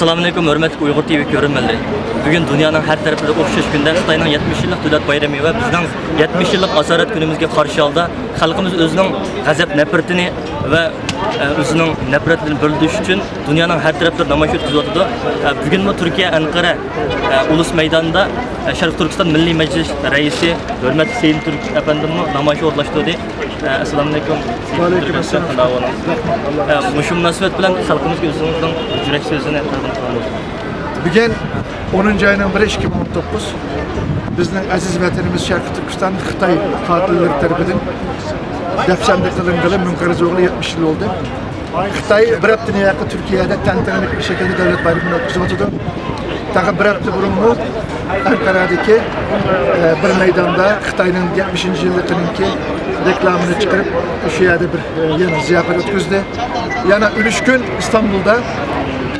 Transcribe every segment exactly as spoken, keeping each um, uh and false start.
ئەسسالامۇئەلەيكۇم، ھۆرمەتلىك ئۇيغۇر تىۋى كۆرۈرمەنلىرى. بۈگۈن دۇنيانىڭ ھەر تەرىپىدە ئوخشاش كۈندە خىتاينىڭ يەتمىش يىللىق دۆلەت بايرىمى ۋە بىزنىڭ يەتمىش يىللىق ئاسارەت كۈنىمىزگە قارشى ھالدا خەلقىمىز ئۆزىنىڭ غەزەپ نەپرىتىنى ۋە، ئە، ئۆزىنىڭ نەپرەتلىرىنى بىلدۈرۈش ئۈچۈن دۇنيانىڭ ھەر تەرەپلىرىدە نامايىش ئۆتكۈزۈۋاتىدۇ. ئە، بۈگۈنمۇ تۈركىيە ئەنقەرە، ئە، ئۇلۇس مەيدانىدا، ئە، شەرقىي تۈركىستان مىللىي مەجلىس رەئىسى ھۆرمەتلىك سېيىن تۈرك ئەپەندىممۇ نامايىش ئورۇنلاشتۇردى. ئە، ئەسسالامۇئەلەيكۇم. ۋەئەلەيكۇم ئەسسالام. قانداق ئەھۋالىڭىز؟ ئە، مۇشۇ مۇناسىۋەت بىلەن خەلقىمىزگە ئۆزىڭىزنىڭ يۈرەك سۆزىنى تەقدىم قىلغان بولسىڭىز. بۈگۈن ئونىنچى ئاينىڭ بىرى، ئىككى مىڭ ئون توققۇز، بىزنىڭ ئەزىز ۋەتىنىمىز شەرقىي تۈركىستان خىتاي قاتىللىرى تەرىپىدىن دەپسەندە قىلىنغىلى مۇنقەرز بولغىلى يەتمىش يىل بولدى. خىتاي بىر ھەپتىدىن ياقى تۈركىيەدە تەنتەنىلىك بىر شەكىلدە دەۋلەت بايرىمىنى ئۆتكۈزۈۋاتىدۇ. تېخى بىر ھەپتە بۇرۇنمۇ ئەنقەرەدىكى، ئە، بىر مەيداندا خىتاينىڭ يەتمىشىنچى يىللىقىنىڭكى رېكلامىنى چىقىرىپ، شۇ يەردە بىر، ئە، يەنە زىياپەت ئۆتكۈزدى. يەنە ئۈلۈشكۈن ئىستانبۇلدا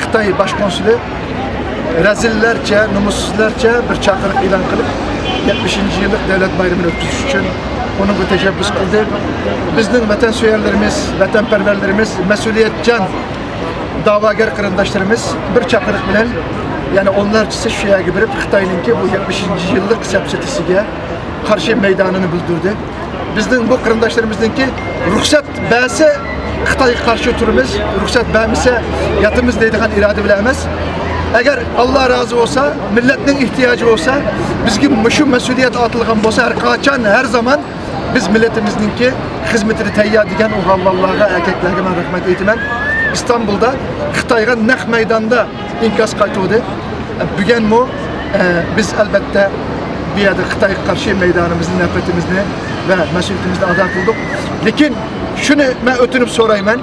خىتاي باش كونسۇلى رەزىللەرچە، نومۇسسىزلارچە بىر چاقىرىق ئېلان قىلىپ، يەتمىشىنچى يىللىق دەۋلەت بايرىمىنى ئۆتكۈزۈش ئۈچۈن ئۇنىڭغا تەشەببۇس قىلدى. بىزنىڭ ۋەتەنسۆيەرلىرىمىز، ۋەتەنپەرۋەرلىرىمىز، مەسئۇلىيەتچان داۋاگەر قېرىنداشلىرىمىز بىر چاقىرىق بىلەن يەنە ئونلارچىسى شۇ يەرگە بېرىپ، خىتاينىڭكى بۇ يەتمىشىنچى يىللىق سەپسەتىسىگە قارشى مەيدانىنى بىلدۈردى. بىزنىڭ بۇ قېرىنداشلىرىمىزنىڭكى رۇخسەت بەرسە خىتايغا قارشى تۇرىمىز، رۇخسەت بەرمىسە ياتىمىز دەيدىغان ئىرادە بىلەن ئەمەس. ئەگەر ئاللا رازى بولسا، مىللەتنىڭ ئېھتىياجى بولسا، بىزگە مۇشۇ مەسئۇلىيەت ئارتىلغان بولسا، ھەر قاچان، ھەر زامان بىز مىللىتىمىزنىڭكى خىزمىتىدە تەييار دېگەن ئۇ ھالۋاللارغا، ئەركەكلەرگە مەن رەھمەت ئېيتىمەن. ئىستانبۇلدا خىتايغا نەق مەيداندا ئىنكاس قايتۇردى. بۈگۈنمۇ، ئە، بىز ئەلبەتتە بۇ يەردە خىتايغا قارشى مەيدانىمىزنى، نەپرىتىمىزنى ۋە مەسئۇلىيىتىمىزنى ئادا قىلدۇق. لېكىن شۇنى مەن ئۆتۈنۈپ سورايمەن،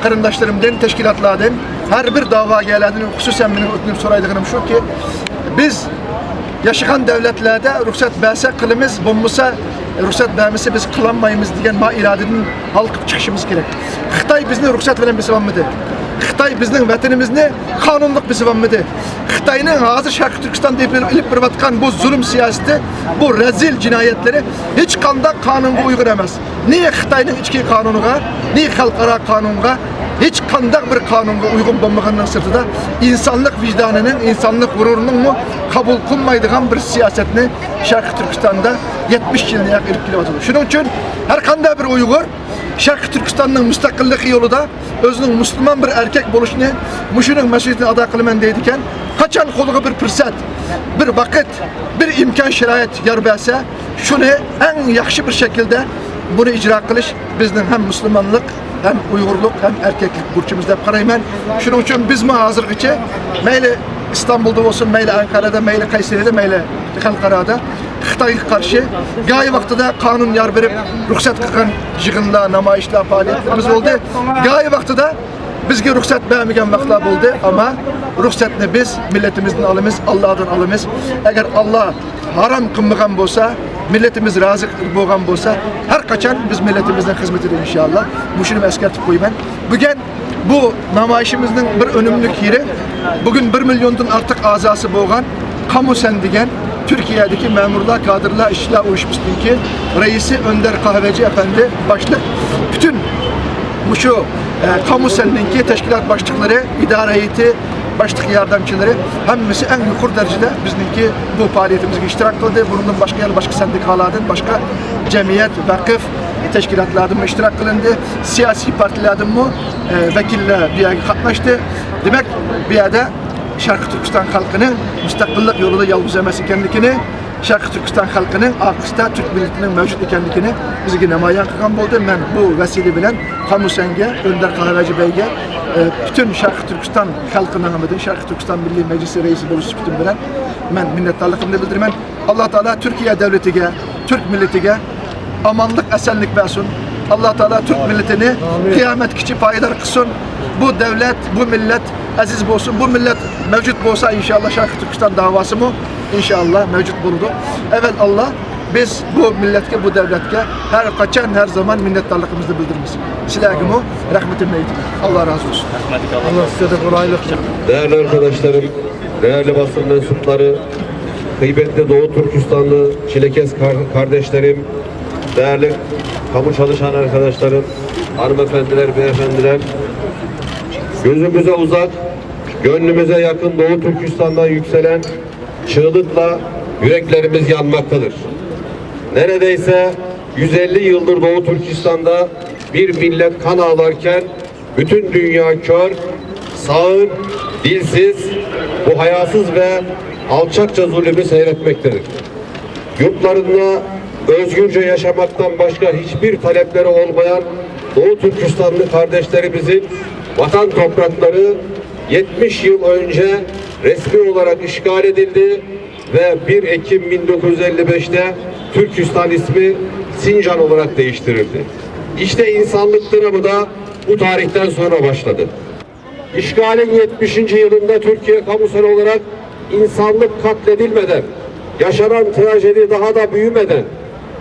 قېرىنداشلىرىمدىن، تەشكىلاتلاردىن، ھەر بىر داۋاگەرلەردىن، خۇسۇسەن مېنىڭ ئۆتۈنۈپ سورايدىغىنىم شۇكى، بىز ياشىغان دەۋلەتلەردە رۇخسەت بەرسە قىلىمىز، بولمىسا، رۇخسەت بەرمىسە بىز قىلالمايمىز دېگەن ما ئىرادىدىن ھالقىپ چىقىشىمىز كېرەك. خىتاي بىزنى رۇخسەت بىلەن بېسىۋالمىدى. خىتاي بىزنىڭ ۋەتىنىمىزنى قانۇنلۇق بېسىۋالمىدى. خىتاينىڭ ھازىر شەرقىي تۈركىستاندا ئېلىپ، ئېلىپ بېرىۋاتقان بۇ زۇلۇم سىياسىتى، بۇ رەزىل جىنايەتلىرى ھېچقانداق قانۇنغا ئۇيغۇن ئەمەس. نى خىتاينىڭ ئىچكى قانۇنىغا، نى خەلقئارا قانۇنغا، ھېچقانداق بىر قانۇنغا ئۇيغۇن بولمىغىنىنىڭ سىرتىدا، ئىنسانلىق ۋىجدانىنىڭ، ئىنسانلىق غۇرۇرىنىڭمۇ قوبۇل قىلمايدىغان بىر سىياسەتنى شەرقىي تۈركىستاندا يەتمىش يىلنى يېقىن ئېلىپ كېلىۋاتىدۇ. شۇنىڭ ئۈچۈن ھەر قانداق بىر ئۇيغۇر شەرقىي تۈركىستاننىڭ مۇستەقىللىقى يولىدا ئۆزىنىڭ مۇسۇلمان بىر ئەركەك بولۇشىنى، مۇشۇنىڭ مەسئۇلىيىتىنى ئادا قىلىمەن دەيدىكەن، قاچان قولىغا بىر پۇرسەت، بىر ۋاقىت، بىر ئىمكان شارائىت يار بەرسە، شۇنى ئەڭ ياخشى بىر شەكىلدە بۇنى ئىجرا قىلىش بىزنىڭ ھەم مۇسۇلمانلىق، ھەم ئۇيغۇرلۇق، ھەم ئەركەكلىك بۇرچىمىز دەپ قارايمەن. شۇنىڭ ئۈچۈن بىزمۇ ھازىرغىچە مەيلى ئىستانبۇلدا بولسۇن، مەيلى ئەنقەرەدە، مەيلى قەيسەرىدە، مەيلى خەلقئارادا خىتايغا قارشى گاھى ۋاقتىدا قانۇن يار بېرىپ رۇخسەت قىلغان يىغىنلار، نامايىشلار، پائالىيەتلىرىمىز بولدى. گاھى ۋاقتىدا بىزگە رۇخسەت بەرمىگەن ۋاقىتلار بولدى، ئەمما رۇخسەتنى بىز مىللىتىمىزدىن ئالىمىز، ئاللادىن ئالىمىز. ئەگەر ئاللا ھارام قىلمىغان بولسا، مىللىتىمىز رازى بولغان بولسا، ھەر قاچان بىز مىللىتىمىزنىڭ خىزمىتىدە ئىنشائاللا. مۇشۇنى ئەسكەرتىپ قويىمەن. بۈگۈن بۇ نامايىشىمىزنىڭ بىر ئۈنۈملۈك يېرى، بۈگۈن بىر مىليوندىن ئارتۇق ئەزاسى بولغان قامۇسەن دېگەن تۈركىيەدىكى مەمۇرلار، كادىرلار، ئىشچىلار ئۇيۇشمىسىنىڭكى رەئىسى ئۆندەر قاھۋەجى ئەپەندى باشلىق پۈتۈن مۇشۇ، ئە، قامۇسەننىڭكى تەشكىلات باشلىقلىرى، ئىدارە ھەيئىتى، باشلىق ياردەمچىلىرى ھەممىسى ئەڭ يۇقىرى دەرىجىدە بىزنىڭكى بۇ پائالىيىتىمىزگە ئىشتىراك قىلدى. بۇنىڭدىن باشقا يەنە باشقا سەندىكالاردىن، باشقا جەمئىيەت، ۋەقىف تەشكىلاتلاردىنمۇ ئىشتىراك قىلىندى. سىياسىي پارتىيەلەردىنمۇ، ئە، ۋەكىللەر بۇ يەرگە قاتناشتى. دېمەك، بۇ يەردە شەرقىي تۈركىستان خەلقىنىڭ مۇستەقىللىق يولىدا يالغۇز ئەمەس ئىكەنلىكىنى، شەرقىي تۈركىستان خەلقىنىڭ ئارقىسىدا تۈرك مىللىتىنىڭ مەۋجۇت ئىكەنلىكىنى بىزگە نامايان قىلغان بولدى. مەن بۇ ۋەسىلە بىلەن قامۇسەنگە، ئۆندەر قاھۋەجى بەيگە، ئە، پۈتۈن شەرقىي تۈركىستان خەلقى نامىدىن، شەرقىي تۈركىستان مىللىي مەجلىسى رەئىسى بولۇش سۈپىتىم بىلەن مەن مىننەتدارلىقىمنى بىلدۈرىمەن. ئاللا تائالا تۈركىيە دەۋلىتىگە، تۈرك مىللىتىگە ئامانلىق، ئەسەنلىك بەرسۇن. ئاللا تائالا تۈرك مىللىتىنى قىيامەتكىچە پايدىدار قىلسۇن. بۇ دەۋلەت، بۇ مىللەت ئەزىز بولسۇن. بۇ مىللەت مەۋجۇت بولسا، ئىنشائاللا، شەرقىي تۈركىستان داۋاسىمۇ، ئىنشائاللا، مەۋجۇت بولىدۇ. ئەۋەل ئاللا، بىز بۇ مىللەتكە، بۇ دەۋلەتكە ھەر قاچان، ھەر زامان مىننەتدارلىقىمىزنى بىلدۈرىمىز. سىلەرگىمۇ رەھمىتىمنى ئېيتىمەن. ئاللا رازى بولسۇن. رەھمەت. ئاللا سىزگە دە قولايلىق. Değerli arkadaşlarım, değerli basın mensupları, kıymetli Doğu Türkistanlı çilekeş kar- kardeşlerim, değerli kamu çalışan arkadaşlarım, hanımefendiler, beyefendiler, gözümüze uzak, Gönlümüze yakın Doğu Türkistan'dan yükselen çığlıkla yüreklerimiz yanmaktadır. Neredeyse yüz elli yıldır Doğu Türkistan'da bir millet kan ağlarken bütün dünya kör, sağır, dilsiz, bu hayasız ve alçakça zulümü seyretmektedir. Yurtlarında özgürce yaşamaktan başka hiçbir talepleri olmayan Doğu Türkistanlı kardeşlerimizin vatan toprakları yetmiş yıl önce resmi olarak işgal edildi ve bir Ekim bin dokuz yüz elli beşte Türkistan ismi Sincan olarak değiştirildi. İşte insanlık dramı da bu tarihten sonra başladı. İşgalin yetmişinci yılında Türkiye kamusal olarak insanlık katledilmeden, yaşanan trajedi daha da büyümeden,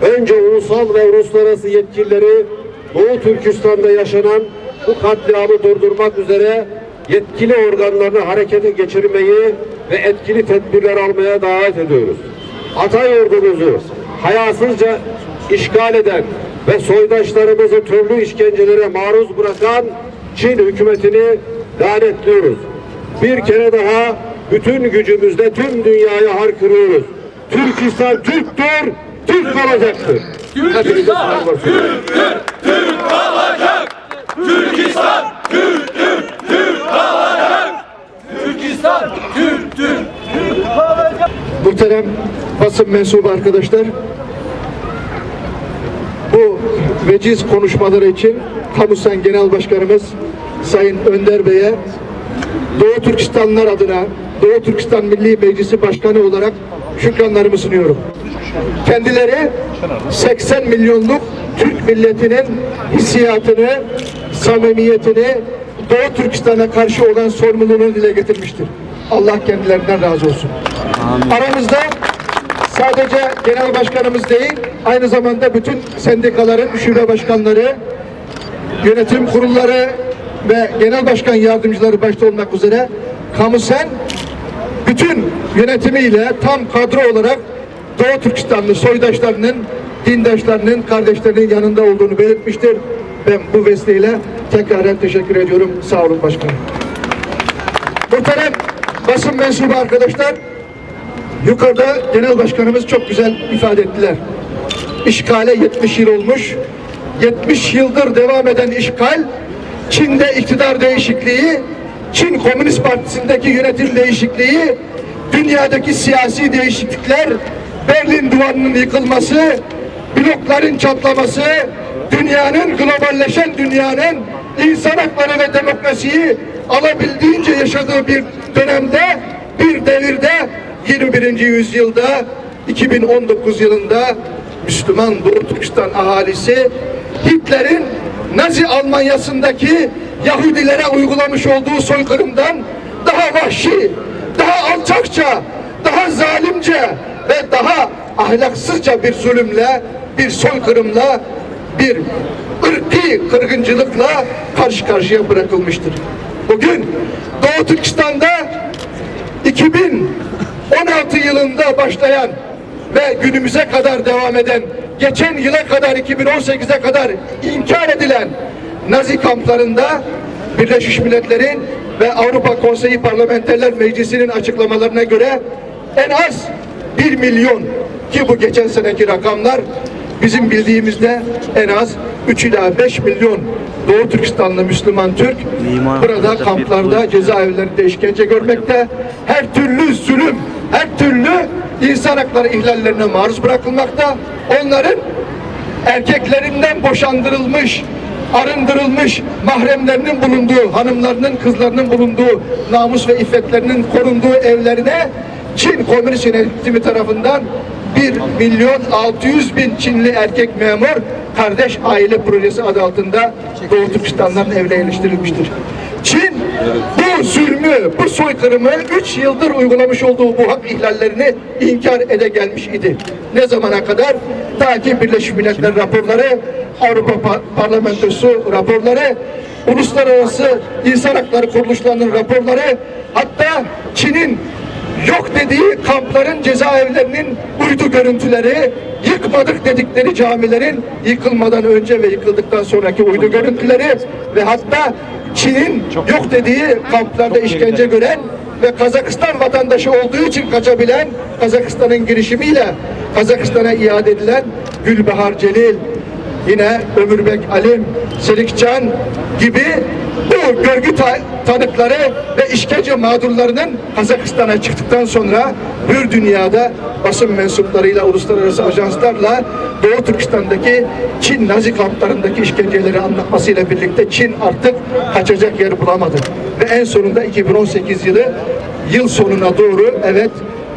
önce ulusal ve uluslararası yetkilileri Doğu Türkistan'da yaşanan bu katliamı durdurmak üzere yetkili organlarını harekete geçirmeyi ve etkili tedbirler almaya davet ediyoruz. Ata yurdumuzu hayasızca işgal eden ve soydaşlarımızı türlü işkencelere maruz bırakan Çin hükümetini lanetliyoruz. Bir kere daha bütün gücümüzle tüm dünyaya haykırıyoruz. Türkistan Türktür, Türk kalacaktır. Türkistan Türktür, Türk kalacak. Türkistan Türktür, Türk kalacak. Türkistan Türktür, Türk kalacak. Muhterem basın mensubu arkadaşlar, bu veciz konuşmaları için Kamusen Genel Başkanımız Sayın Önder Bey'e Doğu Türkistanlılar adına Doğu Türkistan Milli Meclisi Başkanı olarak şükranlarımı sunuyorum. Kendileri seksen milyonluk Türk milletinin hissiyatını, samimiyetini, Doğu Türkistan'a karşı olan sorumluluğunu dile getirmiştir. Allah kendilerinden razı olsun. Aramızda sadece genel başkanımız değil, aynı zamanda bütün sendikaların şube başkanları, yönetim kurulları ve genel başkan yardımcıları başta olmak üzere Kamusen bütün yönetimiyle tam kadro olarak Doğu Türkistanlı soydaşlarının, dindaşlarının, kardeşlerinin yanında olduğunu belirtmiştir. Ben bu vesileyle tekraren teşekkür ediyorum. Sağ olun başkanım. Muhterem basın mensubu arkadaşlar, yukarıda genel başkanımız çok güzel ifade ettiler. İşgale yetmiş yıl olmuş. yetmiş yıldır devam eden işgal, Çin'de iktidar değişikliği, Çin Komünist Partisi'ndeki yönetim değişikliği, dünyadaki siyasi değişiklikler, Berlin Duvarı'nın yıkılması, blokların çatlaması, dünyanın, globalleşen dünyanın insan hakları ve demokrasiyi alabildiğince yaşadığı bir dönemde, bir devirde, yirmi birinci yüzyılda, iki bin on dokuz yılında Müslüman Doğu Türkistan ahalisi Hitler'in Nazi Almanya'sındaki Yahudilere uygulamış olduğu soykırımdan daha vahşi, daha alçakça, daha zalimce ve daha ahlaksızca bir zulümle, bir soykırımla, bir ırkçı kırgıncılıkla karşı karşıya bırakılmıştır. Bugün Doğu Türkistan'da iki bin on altı yılında başlayan ve günümüze kadar devam eden, geçen yıla kadar, iki bin on sekize kadar inkar edilen Nazi kamplarında Birleşmiş Milletler'in ve Avrupa Konseyi Parlamenterler Meclisi'nin açıklamalarına göre en az bir milyon, ki bu geçen seneki rakamlar, bizim bildiğimizde en az üç ila beş milyon Doğu Türkistanlı Müslüman Türk burada kamplarda, cezaevlerinde işkence görmekte, her türlü zulüm, her türlü insan hakları ihlallerine maruz bırakılmakta. Onların erkeklerinden boşandırılmış, arındırılmış, mahremlerinin bulunduğu, hanımlarının, kızlarının bulunduğu, namus ve iffetlerinin korunduğu evlerine Çin Komünist Yönetimi tarafından bir milyon altı yüz bin Çinli erkek memur Kardeş Aile Projesi adı altında Doğu Türkistanların evine yerleştirilmiştir. Çin bu zulmü, bu soykırımı üç yıldır uygulamış olduğu bu hak ihlallerini inkar ede gelmiş idi. Ne zamana kadar? Ta ki Birleşmiş Milletler raporları, Avrupa Pa- Parlamentosu raporları, uluslararası insan hakları kuruluşlarının raporları, hatta Çin'in yok dediği kampların, cezaevlerinin uydu görüntüleri, yıkmadık dedikleri camilerin yıkılmadan önce ve yıkıldıktan sonraki uydu görüntüleri ve hatta Çin'in yok dediği kamplarda işkence gören ve Kazakistan vatandaşı olduğu için kaçabilen, Kazakistan'ın girişimiyle Kazakistan'a iade edilen Gülbahar Celil, yine Ömürbek Alim, Selikcan gibi bu görgü ta- tanıkları ve işkence mağdurlarının Kazakistan'a çıktıktan sonra bir dünyada basın mensuplarıyla, uluslararası ajanslarla Doğu Türkistan'daki Çin Nazi kamplarındaki işkenceleri anlatmasıyla birlikte Çin artık kaçacak yer bulamadı. Ve en sonunda iki bin on sekiz yılı, yıl sonuna doğru, evet,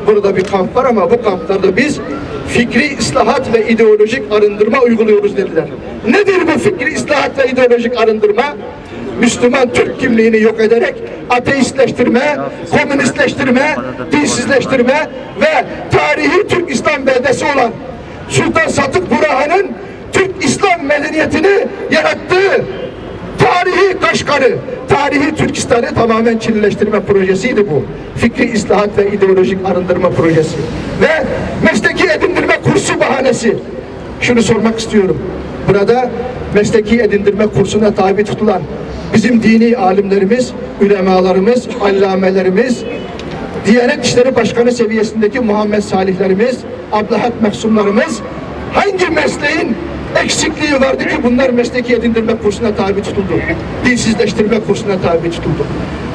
burada bir kamp var ama bu kamplarda biz fikri ıslahat ve ideolojik arındırma uyguluyoruz dediler. Nedir bu fikri ıslahat ve ideolojik arındırma? Müslüman Türk kimliğini yok ederek ateistleştirme, komünistleştirme, dinsizleştirme ve tarihi Türk İslam beldesi olan Sultan Sadık Burhan'ın Türk İslam medeniyetini yarattığı tarihi Kaşgar'ı, tarihi Türkistan'ı tamamen Çinlileştirme projesiydi bu. Fikri ıslahat ve ideolojik arındırma projesi. Ve mesleki edindirme kursu bahanesi. Şunu sormak istiyorum. Burada mesleki edindirme kursuna tabi tutulan bizim dini alimlerimiz, ulemalarımız, allamelerimiz, Diyanet İşleri Başkanı seviyesindeki Muhammed Salihlerimiz, Ablahat Mahsumlarımız hangi mesleğin eksikliği vardı ki bunlar mesleki edindirme kursuna tabi tutuldu? Dinsizleştirme kursuna tabi tutuldu.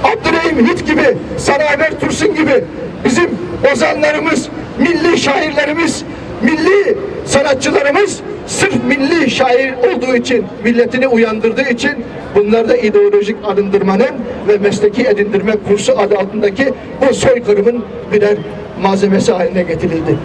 Abdurrahim Hit gibi, Sanaver Tursun gibi bizim ozanlarımız, milli şairlerimiz, milli sanatçılarımız sırf milli şair olduğu için, milletini uyandırdığı için bunlar da ideolojik arındırmanın ve mesleki edindirme kursu adı altındaki bu soykırımın birer malzemesi haline getirildi.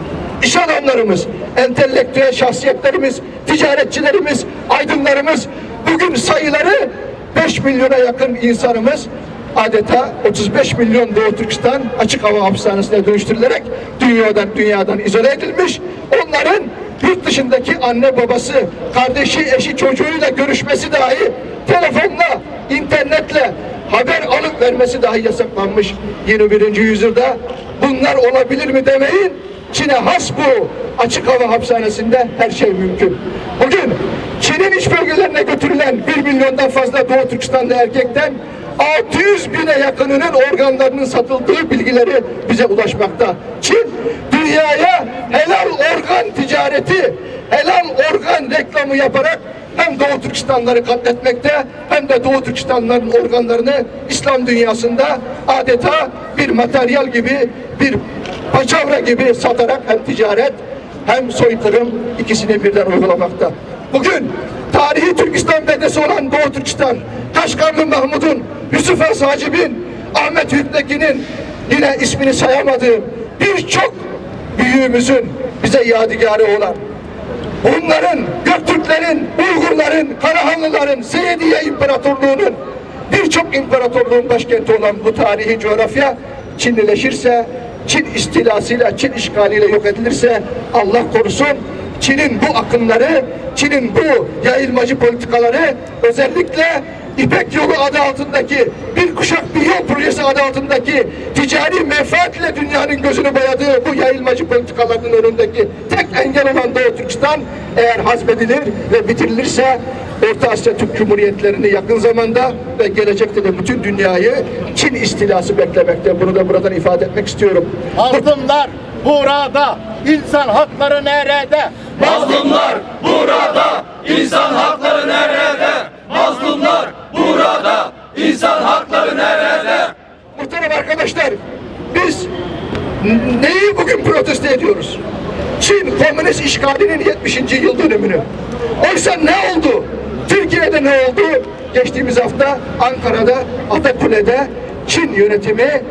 İş adamlarımız, entelektüel şahsiyetlerimiz, ticaretçilerimiz, aydınlarımız bugün sayıları beş milyona yakın insanımız adeta otuz beş milyon Doğu Türkistan açık hava hapishanesine dönüştürülerek dünyadan dünyadan izole edilmiş. Onların yurt dışındaki anne babası, kardeşi, eşi, çocuğuyla görüşmesi dahi telefonla, internetle haber alıp vermesi dahi yasaklanmış. Yirmi birinci yüzyılda bunlar olabilir mi demeyin. Çin'e has bu açık hava hapishanesinde her şey mümkün. Bugün Çin'in iç bölgelerine götürülen bir milyondan fazla Doğu Türkistanlı erkekten altı yüz bine yakınının organlarının satıldığı bilgileri bize ulaşmakta. Çin dünyaya helal organ ticareti, helal organ reklamı yaparak hem Doğu Türkistanları katletmekte hem de Doğu Türkistanların organlarını İslam dünyasında adeta bir materyal gibi, bir paçavra gibi satarak hem ticaret hem soykırım ikisini birden uygulamakta. Bugün tarihi Türkistan beldesi olan Doğu Türkistan, Kaşgarlı Mahmud'un, Yusuf Has Hacib'in, Ahmet Hükmeki'nin, yine ismini sayamadığım birçok büyüğümüzün bize yadigarı olan Hunların, Göktürklerin, Uygurların, Karahanlıların, Seyediye İmparatorluğu'nun, birçok imparatorluğun başkenti olan bu tarihi coğrafya Çinlileşirse, Çin istilasıyla, Çin işgaliyle yok edilirse Allah korusun, Çin'in bu akımları, Çin'in bu yayılmacı politikaları özellikle İpek Yolu adı altındaki, bir kuşak bir yol projesi adı altındaki ticari menfaatle dünyanın gözünü boyadığı bu yayılmacı politikalarının önündeki tek engel olan Doğu Türkistan eğer hazmedilir ve bitirilirse Orta Asya Türk Cumhuriyetlerini yakın zamanda ve gelecekte de bütün dünyayı Çin istilası beklemekte. Bunu da buradan ifade etmek istiyorum. Mazlumlar burada, insan hakları nerede? Mazlumlar burada, insan hakları nerede? Mazlumlar burada, insan hakları nerede? Muhterem arkadaşlar, biz neyi bugün protesto ediyoruz? Çin komünist işgalinin yetmişinci yıl dönümünü. Oysa ne oldu? Türkiye'de ne oldu? Geçtiğimiz hafta Ankara'da Atakule'de Çin yönetimi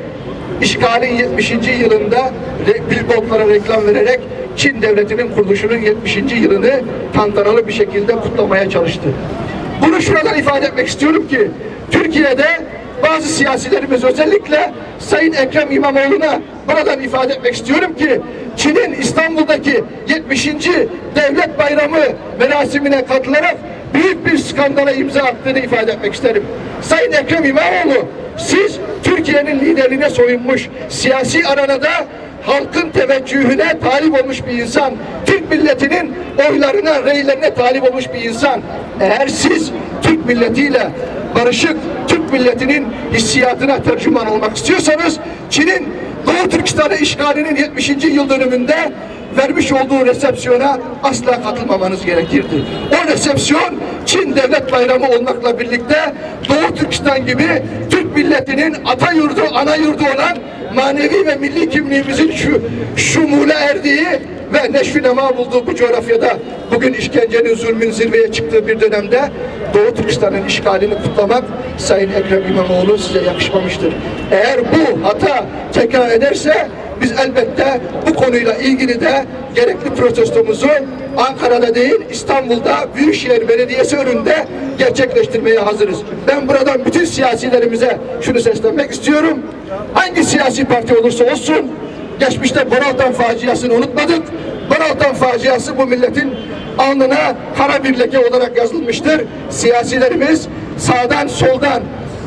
işgalin yetmişinci yılında re- billboardlara reklam vererek Çin devletinin kuruluşunun yetmişinci yılını tantanalı bir şekilde kutlamaya çalıştı. Bunu şuradan ifade etmek istiyorum ki Türkiye'de bazı siyasilerimiz, özellikle Sayın Ekrem İmamoğlu'na buradan ifade etmek istiyorum ki Çin'in İstanbul'daki yetmişinci Devlet Bayramı merasimine katılarak büyük bir skandala imza attığını ifade etmek isterim. Sayın Ekrem İmamoğlu, siz Türkiye'nin liderliğine soyunmuş, siyasi arenada halkın teveccühüne talip olmuş bir insan, Türk milletinin oylarına, reylerine talip olmuş bir insan. Eğer siz Türk milletiyle barışık, Türk milletinin hissiyatına tercüman olmak istiyorsanız, Çin'in Doğu Türkistan'ı işgalinin yetmişinci yıl dönümünde vermiş olduğu resepsiyona asla katılmamanız gerekirdi. O resepsiyon Çin Devlet Bayramı olmakla birlikte Doğu Türkistan gibi Türk milletinin ata yurdu, ana yurdu olan manevi ve milli kimliğimizin şu şumule erdiği ve neşvi nema bulduğu bu coğrafyada bugün işkencenin, zulmün zirveye çıktığı bir dönemde Doğu Türkistan'ın işgalini kutlamak Sayın Ekrem İmamoğlu size yakışmamıştır. Eğer bu hata tekrar ederse biz elbette bu konuyla ilgili de gerekli protestomuzu Ankara'da değil İstanbul'da Büyükşehir Belediyesi önünde gerçekleştirmeye hazırız. Ben buradan bütün siyasilerimize şunu seslenmek istiyorum. Hangi siyasi parti olursa olsun, geçmişte Boraltan faciasını unutmadık. Boraltan faciası bu milletin alnına kara bir leke olarak yazılmıştır. Siyasilerimiz sağdan soldan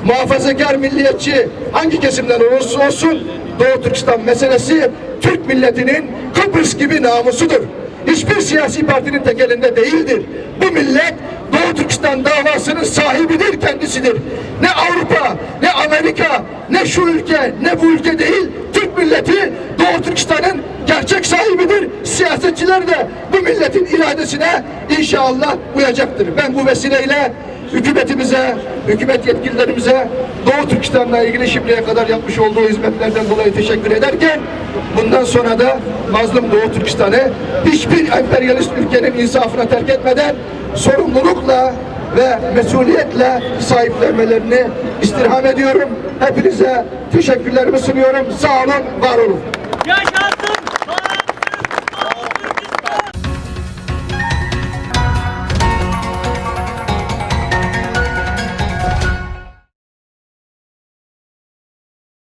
muhafazakar milliyetçi hangi kesimden olursa olsun Doğu Türkistan meselesi Türk milletinin Kıbrıs gibi namusudur. Hiçbir siyasi partinin tek elinde değildir. Bu millet Doğu Türkistan davasının sahibidir, kendisidir. Ne Avrupa, ne Amerika, ne şu ülke, ne bu ülke değil, Türk milleti Doğu Türkistan'ın gerçek sahibidir. Siyasetçiler de bu milletin iradesine inşallah uyacaktır. Ben bu vesileyle hükümetimize, hükümet yetkililerimize Doğu Türkistan'la ilgili şimdiye kadar yapmış olduğu hizmetlerden dolayı teşekkür ederken bundan sonra da mazlum Doğu Türkistan'ı hiçbir emperyalist ülkenin insafına terk etmeden sorumlulukla ve mesuliyetle sahiplenmelerini istirham ediyorum. Hepinize teşekkürlerimi sunuyorum. Sağ olun, var olun.